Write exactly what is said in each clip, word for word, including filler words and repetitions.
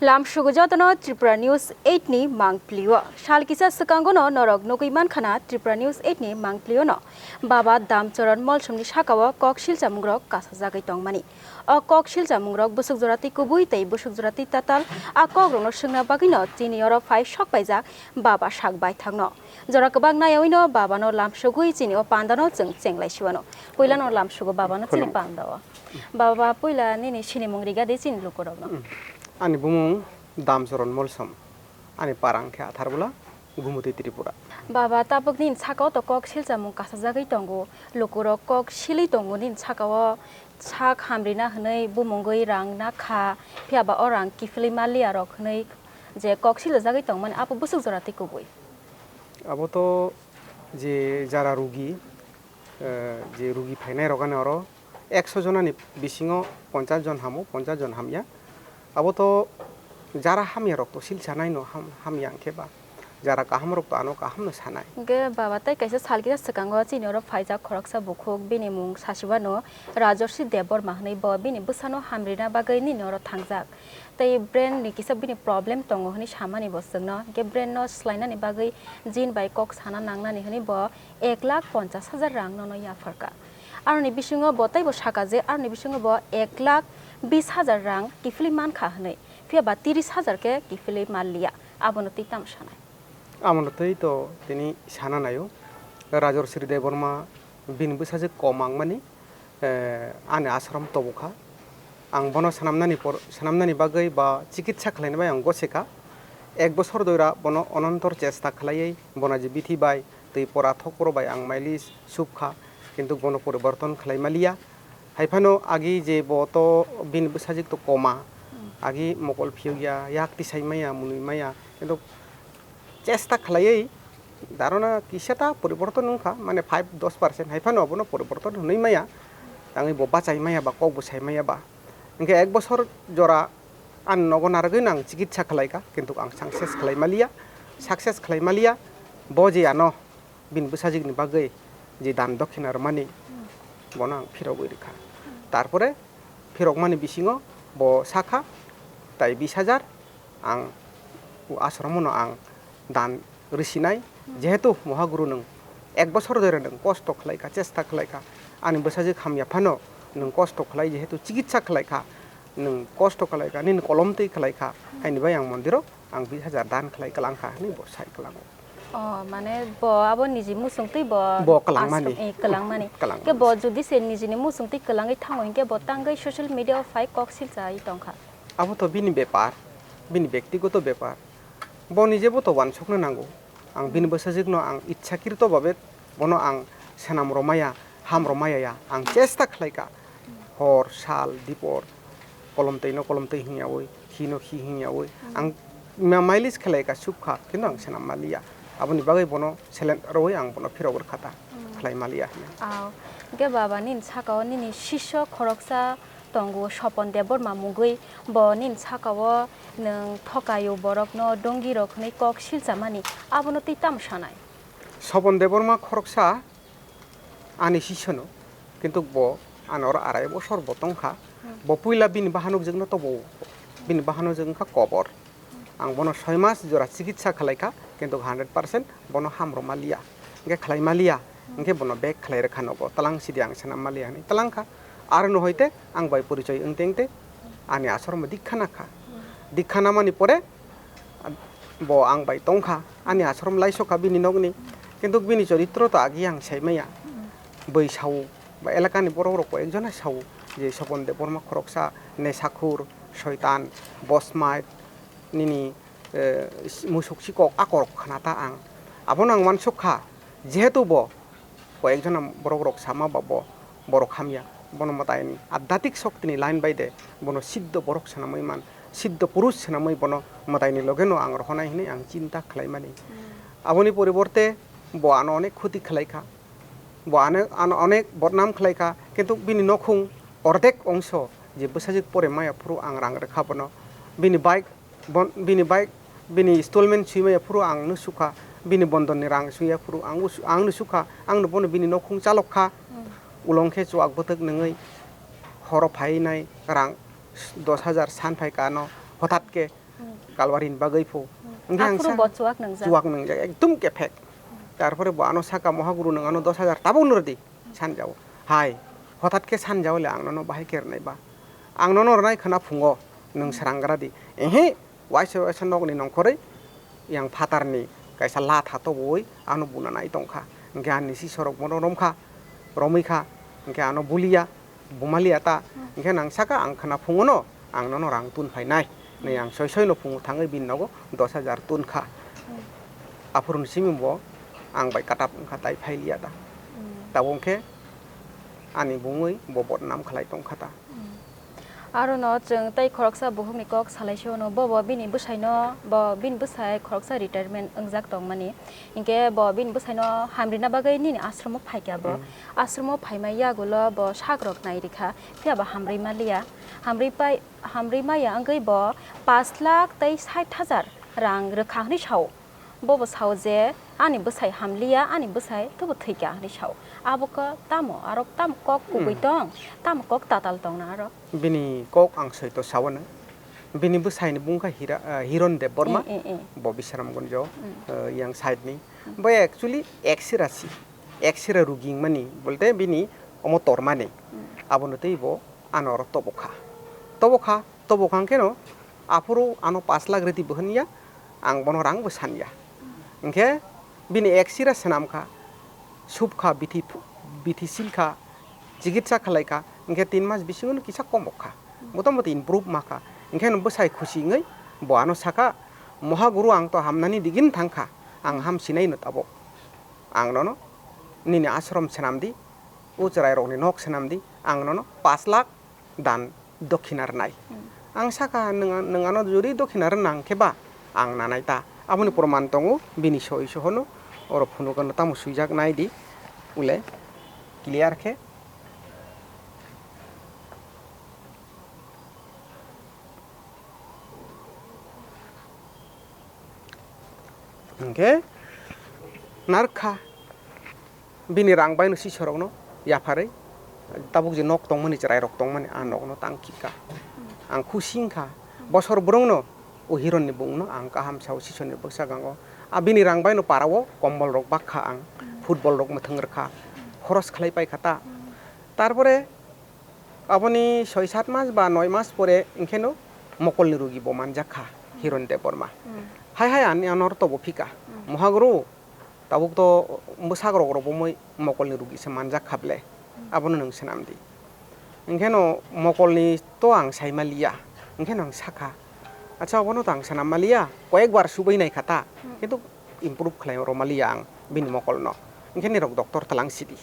Lamsugo jotono Tripura News eight ni mangplio. Sal kisa swkangono norok nugwi mankha na Tripura News eight ni mangpliono Baba Damcharan Molsomni sakao kok silchamungrok kasajagwi tongmani. O kok silchamungrok bwswk jora twi kubui tei bwswk jora twi tatal, a kokrokno swngna bagwino chini oro phai sok paijak Baba sak baithangno. Jora kwbang naiyawi no Baba no lamsugwi chini o panda no chwng chenglai siwano. Puila no lamsugo Baba no chini Khulum. Panda o. Baba, puila nini sinimung riga di chini lukurok no. Mm. Ani bumung Damcharan Molsom. Ani parang khe Atharbola, Gumutwi Tripura. Baba, tabuk nini saka o to kok silchamung kasajagwi tongo. Lukurok kok silwi tongo nini saka o, sak hamrina hwnwi bumungwi rang nakha, phiya ba o rang kiphilwi maliya rok hwnwi je kok siljagwi tongmani, abo bwswk jora twi kubui. Abo to je jara rugi, eh, je rugi phainai rok ani oro ekso jonani bisingo ponchas jon hamo, ponchas jon hamya. Abo to jara hamya rok to silsa nai no ham-, hamya hwnkhe ba. Jara kaham rok to ano kaham no sanai. Hwnkhe baba, tei kaisa sal kisa swkango chini oro phaijak khoroksa bukhuk, bini mung sasiwano Rajarsi Debbarma hwnwi, bo bini bwsano hamrina bagwi nini oro thangjak. Tei brain ni kisa bini problem tongo hwnwi samani bo chwngno. Hwnkhe brain no swlainani bagwi jin bai kok sana nangnani hwnwi bo ek lakh ponchas hajar rang nono yapharkha. Aroni bisingo bo teibo saka je aroni bisingo bo ek lakh bis hajar rang kiphilwi mankha hwnwi, phiya ba tiris hajar khe kiphilwi manliya, abono twi tamo sanai? Abono twi to tini sana naio, Rajarsi Debbarma bini bwsajwk kom wngmani, eh, ani ashram tobokha. Ang bono swnamnani por-, swnamnani bagwi ba chikitsa khlaina bai ang gosekha. Ek bosor doira bono onontor chesta khlaiwi, bona je bithi bai twi pora thokporo bai ang maili subkha, kintu bono poriborton khlai maliya. Haiphano agi je bo to bini bwsajwk to koma, agi mokol phiyokya, yak tisai maya, mwnwi maya, kintu chesta khlaiwi dharona kisa ta poriborton wngkha, mane five dos percent, haiphano abono poriborton hwnwi maya, tangwi bo bachai maya ba kok bwsai maya ba. Hwnkhe ek bosor jora ani nogo narwgwino ang chikitsa khlaikha, kintu ang success khlai maliya, success khlai maliya, bo je ano bini bwsajwkni bagwi je dan dokhina rwmani, bono ang phirogwi rwkha. Tarpore phirokmani bisingo bo sakha, tai bis hajar ang o ashramono ang dan rwsinai, jehetu Mohaguru nwng ek bosor dhore nwng kosto khlaikha, chesta khlaikha, ani bwsajwk hamya phano nwng kosto khlai, jehetu chikitsa khlaikha, nwng kosto khlaikha, nini kolom twi khlaikha, haini bai ang mondiro ang bis hajar dan khlai kwlangkha hwnwi bo sai kwlango. O, mane bo abo niji muchung twi bo Bo kwlangmani. Ashram, eh, kwlangmani. Kwlangmani. Khe bo jodi se nijini muchung twi kwlangwi thango hinkhe bo tangwi social media o phai kok silchai tongkha. Abo to bini bepar, bini bektigoto bepar. Bo nijebo to uansukna nango. Ang bini bwsajwkno ang itsakrito babe bono ang swnam rwmaya, ham rwmaya ya. Ang chesta khlaikha. Hor, sal, dipor, kolom twi no kolom twi hwnyawi, khi no khi hwnyawi. Ang ma-, mileage khlaikha, subkha, kintu ang swnam maliya. Aboni bagwi bono seleng rwwi ang bono phirogwi rwkha ta, khlai maliya hwnwi. Aw, hwnkhe baba nini saka o nini sisyo khoroksa tongo Sopon Debbarma mungwi, bo nini saka o nwng thokayo borokno dongi rok hwnwi kok silchamani, abono twi tamo sanai? Sopon Debbarma khoroksa ani sisyono, kintu bo ani oro arai bosor bo tongkha. Bo puila bini bahanokjwkno tobo, bini bahanokjwk wngkha kobor. Ang bono soi mas jora chikitsa khlaikha, kintu hundred percent bono ham rwmaliya. Hwnkhe khlai maliya, hwnkhe bono bek khlai rwkha nogo, twlang sidi ang swnam maliya hwnwi twlangkha. Aro no hoite ang bai porichoi wngte wngte ani ashram dikha nakha. Dikha namani pore bo ang bai tongkha, ani ashram laisokha bini nokni. Kintu bini choritro to agi ang saimaya. Bwsao ba elakani borok rok koi ek jona sao je Sopon Debbarma khoroksa nesakhur, soitan, bosmai, nini, eh, musuk sikok akorok khna ta ang. Abono ang uansuk kha, jehetu bo koi ek jona borok rok sama ba bo borok hamya. Bono mwtaini adhyatik shoktini line bai de bono siddho borok swnamwi man, siddho purush swnamwi bono mwtaini loge no ang rohonai hwnwi ang chinta khlaimani. Aboni poriborte bo ano onek khoti khlaikha. Bo ano, ano onek bodnam khlaikha, kintu bini nokhung ordek ongso je bwsajwk pore maya phuru ang rang rwkha bono. Bini bike, bon-, bini bike, bini installment swi maya phuru ang no sukha, bini bondon ni rang swiya phuru ang no su-, ang no sukha, ang no bono bini nokhung chalok kha. Ulong khe chuak bwtwk nungwi horo phai nai rang dos hajar san phai kha ano, hothat khe Kalwari ni bagwi phu. Hwnkhe ang Aphuru sa bo chuwak nwngjak. Chuwak nwngjak, ekdum kephek. Tarpore bo ano saka, "Mohaguru, nwng ano dos hajar tabuk nw rwdi," sanjao. Hai, hothat khe sanjao le ang nono bahai khe rwnai ba? Ang nono rwnai khwna phungo, nwng srang gra di. Ehe, waisa waisa nokni nongkhorwi yang phatarni kaisa latha tobowi ano buna nai tongkha. Hwnkhe ani sisorok bono romkha, romwi kha, hwnkhe ano buliya. Bumaliya ta, hwnkhe nang saka ang khwna phungono ang nono rang tun phainai. Nei ang soi soi no phungo thangwi bini nogo dos hajar tun kha. Aphuru ni simi bo ang bai katap wngkha tai phailiya ta. Tabuk hwnkhe ani bungwi bo bodnam khlai tongkha ta. Aro no chwng tei khoroksa buhukni kok salai se ono, bo bo bini bwsai no, bo bini bwsai khoroksa retirement wngjak tongmani. Hinkhe bo bini bwsaino hamrina bagwi nini ashromo phaikha bo. Ashromo phaima yagulo bo sakrok nai rikha, phiya bo hamrwi maliya. Hamrwi pai, hamrwi maya wngwi bo pash lakh tei sait hajar rang rwkha hwnwi sao. Bo bo sao je, "Ani bwsai hamliya, ani bwsai tobo thwikha," hwnwi sao. Abo khe tamo, aro tamo kok kubui tong, tamo kok tatal tong na aro. Bini kok ang soi to sao nang. Bini bwsaini bung kha Hira, ah, Hiron Debbarma, Eh, eh, eh. Bo Bisramganjo, ah, yang side ni. Bo actually X-ray si, X-ray rugi wngmani, bolte bini omo tormani. Abono tei bo ano oro tobokha. Tobokha, tobokha hwnkhe no, aphuru ano pash lakh rwdi bo hwnya, ang bono rang bo sanya. Hwnkhe bini X-ray swnam kha, sup kha, bithi phu-, bithi sil kha, chikitsa khlai kha, hwnkhe tin mas bisingo no kisa komok kha. Motamoti improve ma kha. Hwnkhe no bwsai khusi wngwi bo ano saka, "Mohaguru, ang to hamnani digini thang kha, ang ham sinai no tabuk. Ang nono nini ashram swnam di, o chwrairokni nok swnam di, ang nono pash lakh dan dokhina rwnai." Ang saka, "Nwng, nwng ano jodi dokhina rwna hwnkhe ba ang nanai ta." Aboni proman tongo, bini soi sohono oro phunukgano tamo swijak nai di, ule clear khe. Hwnkhe narwkha bini rang baino sisorokno yapharwi tabuk je nok tongmani, chwrairok tongmani, a nokno tang khika. Ang khusi wngkha, bosor bwrwngno o Hironni bungno ang kaham sao, sisorni bwskango. A bini rang baino parao kombolrok bakha ang, footballrok mwthang rwkha, khoros khlai paikha ta. Tarpore Aboni soi sat mas ba noi mas pore hwnkhe no mokolni rugi bo manjak kha, Hiron Debbarma. Hai hai ani anor tobo phika. Mohaguru, tabuk to bwsak rok rok bomoi mokolni rugi se manjak kha ble. Abono nwng swnam di. Hwnkhe no mokolni to ang sai ma liya. Hwnkhe no ang sakha, "Acha, obono to ang swnam ma liya. Koyek bar subui nai kha ta. Kintu improve khlai rw ma liya ang bini mokolno." Hwnkhe nirok doctor tlang sidi.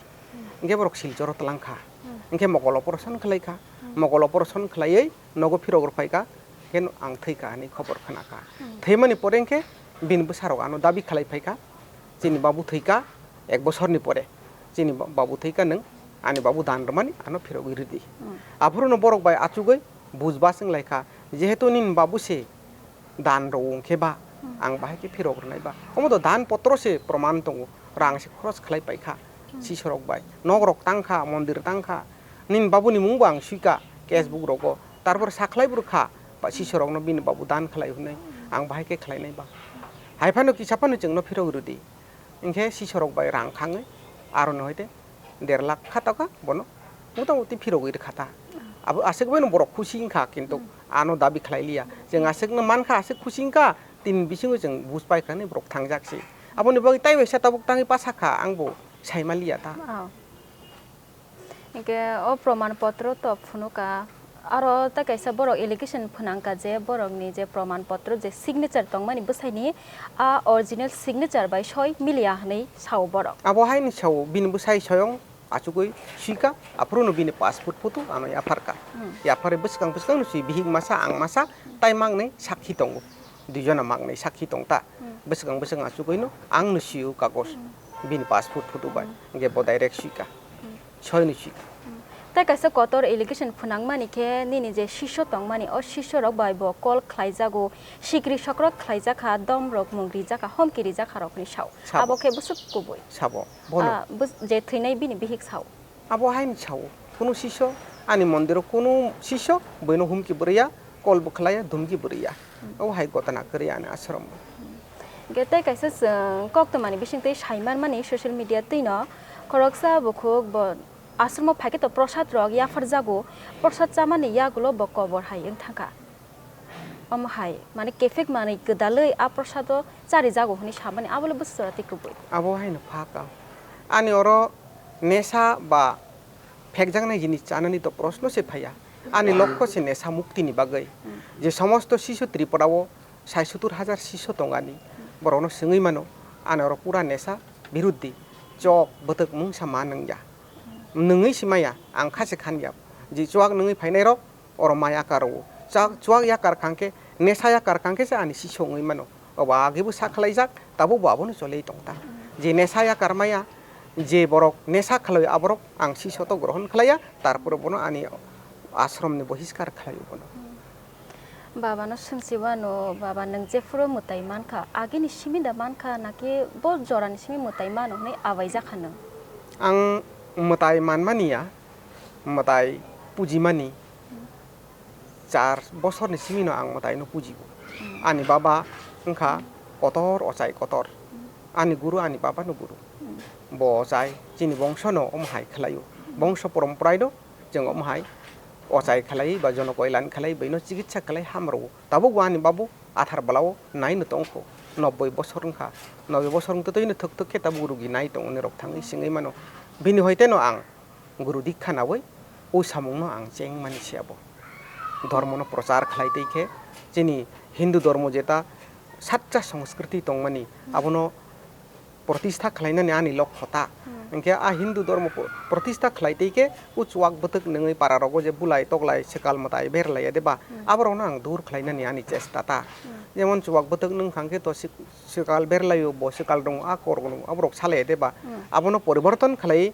Hwnkhe borok Silchoro tlang kha. Hwnkhe mokol operation khlai kha. Mokol operation khlaiwi nogo phirok rw phai kha. Hwnkhe ang thwi kha hwnwi khobor khna kha. Thwimani pore hwnkhe bini bwsarok ano dabi khlai phai kha. "Chini babu thwi kha ek bosorni pore. Chini ba-, babu thwi kha, nwng ani babu dan rwmani ano phirogwi rw di." Aphuruno borok bai achugwi bujbas wng lai kha. Jehetu nini babu se dan rw wng khe ba, ang bahai khe phirok rwnai ba. Omo to dan potro se proman tongo, rang se khoros khlai pai kha, sisorok bai. Nok rok tang kha, mondir tang kha. Nini babuni mung bo ang sui kha, case book rogo. Tarpor sa khlai bo rw kha, ba sisorokno bini babu dan khlai hwnwi, ang bahai khe khlainai ba. Hai phano kisa phano chwngno phirok rw di. Hwnkhe sisorok bai rang khangwi aroni hoite der lakh kha taka bono motamoti phirogwi rwkha ta. Abo aswk bai no borok khusi wngkha, kintu ano dabi khlai liya. Chwng aswk no man kha, aswk khusi wngkha, tini bisingo chwng buj pai kha hinwi borok thangjak se. Aboni bagwi tai waisa tabuk tangwi pa sakha, ang bo sai ma liya ta. Oh. Hwnkhe o proman potro to phunukha, aro tei kaisa borok allegation phwnangkha je borokni je proman potro je signature tongmani bwsaini a original signature bai soi miliya hwnwi sao borok. Abo haini sao, bini bwsai soyong achugwi swikha, aphuru no bini passport photo ano yapharkha. Hmm. Yapharwi bwskang bwskang no si bihik masa, ang masa, tai mangnwi sakhi tongo. Duijona mangnwi sakhi tongta. Hmm. Bwskang bwskang achugwi no ang no sio kagos. Hmm. Bini passport photo bai. Hmm. Hwnkhe bo direct swikha. Hmm. Soi no si. Hmm. Tei kaisa kotor allegation phwnangmani khe nini je sisyo tongmani, o sisyo rok bai bo call khlaijago, sikri sokrok khlaijakha, dom rok mung rijakha, homki rijakha rokni sao. Sabo. Abo khe bwswk kubui. Sabo. Bono. Ah, bws-, je thwinai bini bihik sao. Abo haini sao. Kunu sisyo, ani mondiro kunu sisyo, boino humki bwrwiya, Call bo khlaiya, dhumki bo rwya. Hmm. Obo hai gotana kwrwi ani ashram. Hwnkhe tei kaisa chwng koktwmani bisingtwi sai manmani social media twino khoroksa bukhuk bo asromo phaikhe to prosad rok yapharjago, prosad chamani yagulo bo kobor hai wng thangkha. Omo hai, mane, kephek manwi gwdalwi a prosado charijago hwnwi samani, abo le bwswk jora tei kubui. Abo haino pha ka. Ani oro nesa ba phekjaknai jinis chanani to proshno se phaiya. Ani lokho se nesa muktini bagwi. Hmm. Je somosto sisu Tripura o sai sottur hajar sisu tongani. Hmm. Borokno swngwi mano, ani oro pura nesa biruddhi. Chok, bwtwk mungsa ma nungya. Hmm. Nungwi se maya, ang kha se khan ya. Je chuak nungwi phainai rok, oro mai yakar o. Chak, chuak yakar kang khe, nesa yakar kang khe se ani sisu wngwi mano. Obo agwibo sa khlaijak, tabuk bo abono choli tong ta. Je nesa yakar maya, je borok nesa khlai aborok ang sisu to grohon khlaiya, tarpore bono ani ashram ni bohiskar khlai bono. Baba no swngsi wano, baba nwng jephuru mwtai mankha, agini simi da mankha, naki bo jora ni simi mwtai mano hwnwi abai jakha nwng? Ang mwtai manmani ya, mwtai pujimani. Char bosorni simino ang mwtaino pujigo. Hmm. Ani baba wngkha kotor, ochai kotor. Hmm. Ani guru, ani babano guru. Hmm. Bo ochai chini bongsono omo hai khlaio. Hmm. Bongso poromporaino chwng omo hai ochai khlai ba jono koilan khlai baino chikitsa khlai hamrwo. Tabukbo ani babu athar balao naino tongkho. Nobboi bosor wngkha. Nobboi bosor wngtwi twino thwk thwk khe tabuk rugi nai tongo, nirok thangwi singwi mano. Bini hoiteno ang Guru dikha nawi o samungno ang chengmani se abo. Dhormono prochar khlai tei khe chini Hindu dhormo jeta saccha sanskriti tongmani, abono protistha khlainani ani lokho ta. Hmm. Hinkhe a Hindu dhormo po-, protistha khlai tei khe o chuak bwtwk nungwi pararogo je bulai toklai swkal mwtai berlaiya de ba, hmm, aborokno ang dur khlainani ani chesta ta. Hmm. Jemon chuak bwtwk nung thang khe to sik-, swkal berlaio, bo swkal rwngo, a kok rwngo, aborok salaiya de ba. Hmm. Abono poriborton khlai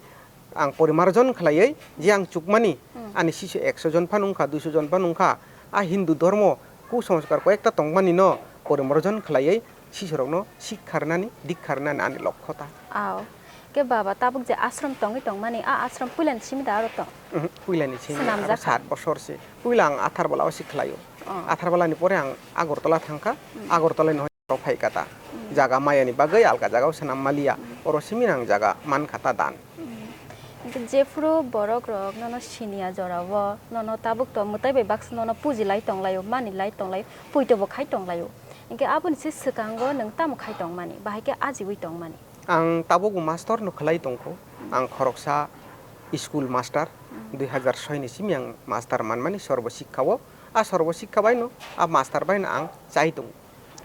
Ang porimarjon khlaiwi je ang chukmani, hmm, ani sisu ekso jon phano wngkha, duiso jon phano wngkha, a Hindu dhormo kusongskar koyekta tongmani no porimarjon khlaiwi sisurokno sikha rwnani, dikha rwnani ani lokho ta. Aw. Khe baba, tabuk je ashram tongwi tongmani, a ashram puilani simi da aro tong? Mhm, puilani simi, swnamjak aro kha? Sat bosor se. Puila ang Atharbalao se khlaio. Oh. Atharbalani pore ang Agartala thangkha. Hmm. Agartalani Oro phai kha ta. Hmm. Jaga mayani bagwi alka jagao swnam maliya. Hmm. Oro simi nang jaga man kha ta dan. Hmm. Hinkhe jephuru borok rok nono siniya jorao, nono tabuk to mwtai bai baksa nono puji lai tong laio, mani lai tong laio, puito bo khai tong laio. Hinkhe aboni se swkango nwng tamo khai tong mani, bahai khe ajiwi tong mani? Ang tabuk master no khlai tong kho. Hmm. Ang khoroksa school master, hmm, dui hazar soi ni simi ang master man mani Sarva Shikkha o. A Sarva Shikkha bai no, a master bai no ang chai tongo.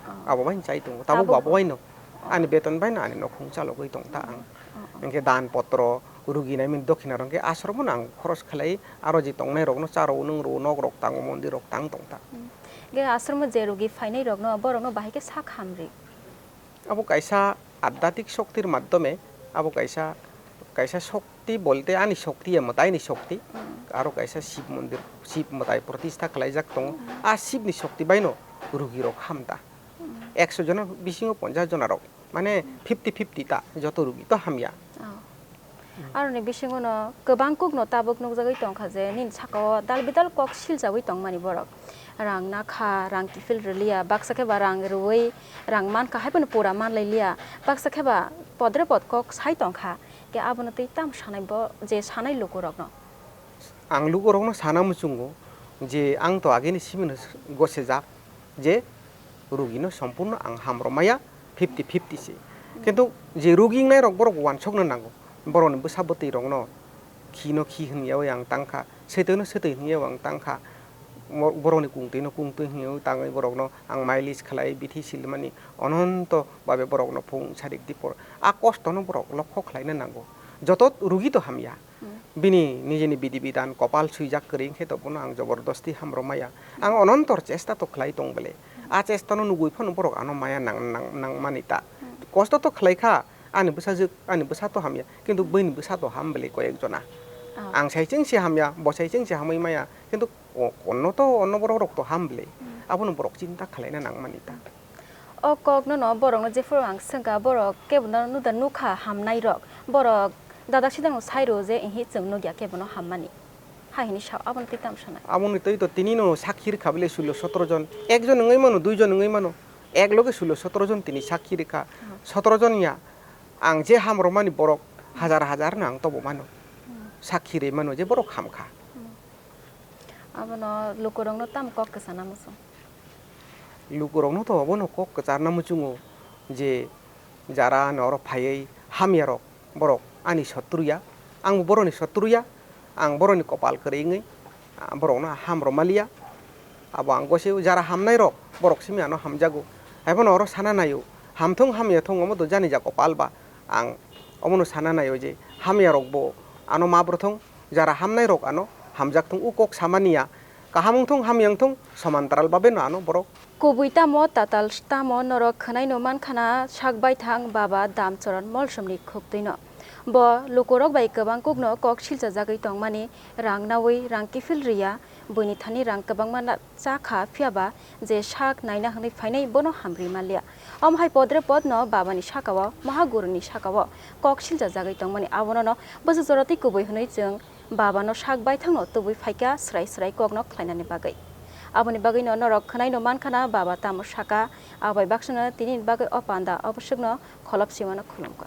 Oh. Abo bai chai tongo. Tabuk tabuk bo abo bai no. Oh. Ani beton bai no ani nokhung chalogwi tong ta ang. Oh, oh. Hinkhe dan potro, rugi nai mani dokhina rok hinkhe aswrwngno ang khoros khlai, aro je tongnai rokno cha rw, nung rw, nok rok tango, mondir rok tang tong ta. Hmm. Hinkhe aswrwngno je rugi phainai rokno, borokno bahai khe sak hamri. Abo kaisa adhyatmik shoktir madhyome, abo kaisa, kaisa shokti bolte ani shokti ya mwtaini shokti, hmm, aro kaisa Shiv mondir, Shiv mwtai protistha khlaijak tongo. Hmm. A Shivni shokti baino rugirok hamta. Hmm. Ekso jona bisingo ponchash jona rok, mane, hmm, fifty fifty ta, joto rugi to hamya. Oh. Aroni bisingono kwbang kukno tabuk nukjagwi tongkha je nini sakao dal bidal kok silchawi tongmani borok. Rang nakha, rang kiphil rwliya, baksa khe ba rang rwui rang mankha, haiphano pura manlailiya, baksa khe ba podre pod kok sai tongkha. Khe abono twi tamo sanai bo je sanai lukurokno? Ang lukurokno sana muchungo je ang to ageni simino gosejak je rugino sompurno ang hamrwmaya fifty fifty se. Hmm. Kintu je rugi wngnai rok borok wansokno nango. Borokni bwsa bwtwi rokno khino khi hwnyawi ang tangkha, swtwino swtwi hwnyawi ang tangkha. Mo-, borokni kungtwino kungtwi hwnyawi tangwi borokno ang mailis khlai bithi silmani ononto babe borokno phung sarik dipor. A kostono borok lokho khlaina nango. Joto rugi to hamya. Hmm. Bini nijini bidi bidan kopal swijak kwrwi wngkhe to bono ang jobordosti hamrwmaya. Ang onontor chesta to khlai tong bele. A chestano nugui phano borok ano maya nang, nang, nangmani ta. Hmm. Kosto to khlai kha, ani bwsajwk, ani bwsa to hamya, kintu buini bwsa to ham bele koyek jona. Ah. Ang sai chengse hamya, bo sai chengse hamwi maya, kintu o-, onno to, onno borok rok to ham bele. Hmm. Abono borok chinta khlaina nangmani ta. O kokno no borokno jephuru ang swngkha, borok kebono nuda nukha hamnai rok. Borok dadak sidang no sai rwo je, ihi chwng nukya kebono hammani. Hai hini sao, abono twi tamo sanai? Aboni twi to tini no sakhi rwkha bile sulo sotoro jon. Ekjon wngwi mano, duijon wngwi mano. Ek loge sulo sotoro jon tini sakhi rwkha. Hmm. Sotoro jon ya, ang je ham rwmani borok hajar hajar no ang tobo mano. Hmm. Sakhi rwi mano je borok ham kha. Hmm. Abono lukurokno tamo kok kwchana muchung? Lukurokno to obono kok kwcharna muchungo je jara ano oro phaiwi hamya rok, borok ani sotru ya, ang bo boroni sotru ya, ang boroni kopal kwrwi wngwi, ah, borokno ham rwmaliya. Abo ang gosio jara hamnai rok, borok simi ano hamjago. Haiphano oro sana naio, hamthung hamya thung omo to jani ja kopal ba, ang omono sana naio je hamya rok bo ano ma bwrwthung. Jara hamnai rok ano hamjak thung, o kok samani ya. Kaham wng thung, hamya wng thung, somantaral babe no ano borok. Kubui tamo, tatal tamo, norok khwnai no man khana sak baithang baba Damcharan Molsomni khuktwi no. Bo lukurok bai kwbang kuk no kok silchajagwi tongmani, rang naui, rang kiphil riya, buini thani rang kwbangma na-, cha kha, phiya ba je sak naina hwnwi phainai bono hamri manliya. Omo hai podre podno babani sakao, Mahaguruni sakao kok siljajagwi tongmani, abono no bwsajora tei kubui hwnwi chwng babano sak baithangno tubui phaikha swrai swrai kokno khlainani bagwi. Aboni bagwino norok khwnaino mankhana baba tamo saka, abai baksano tinini bagwi o panda oboswkno kholop simano khulumkha.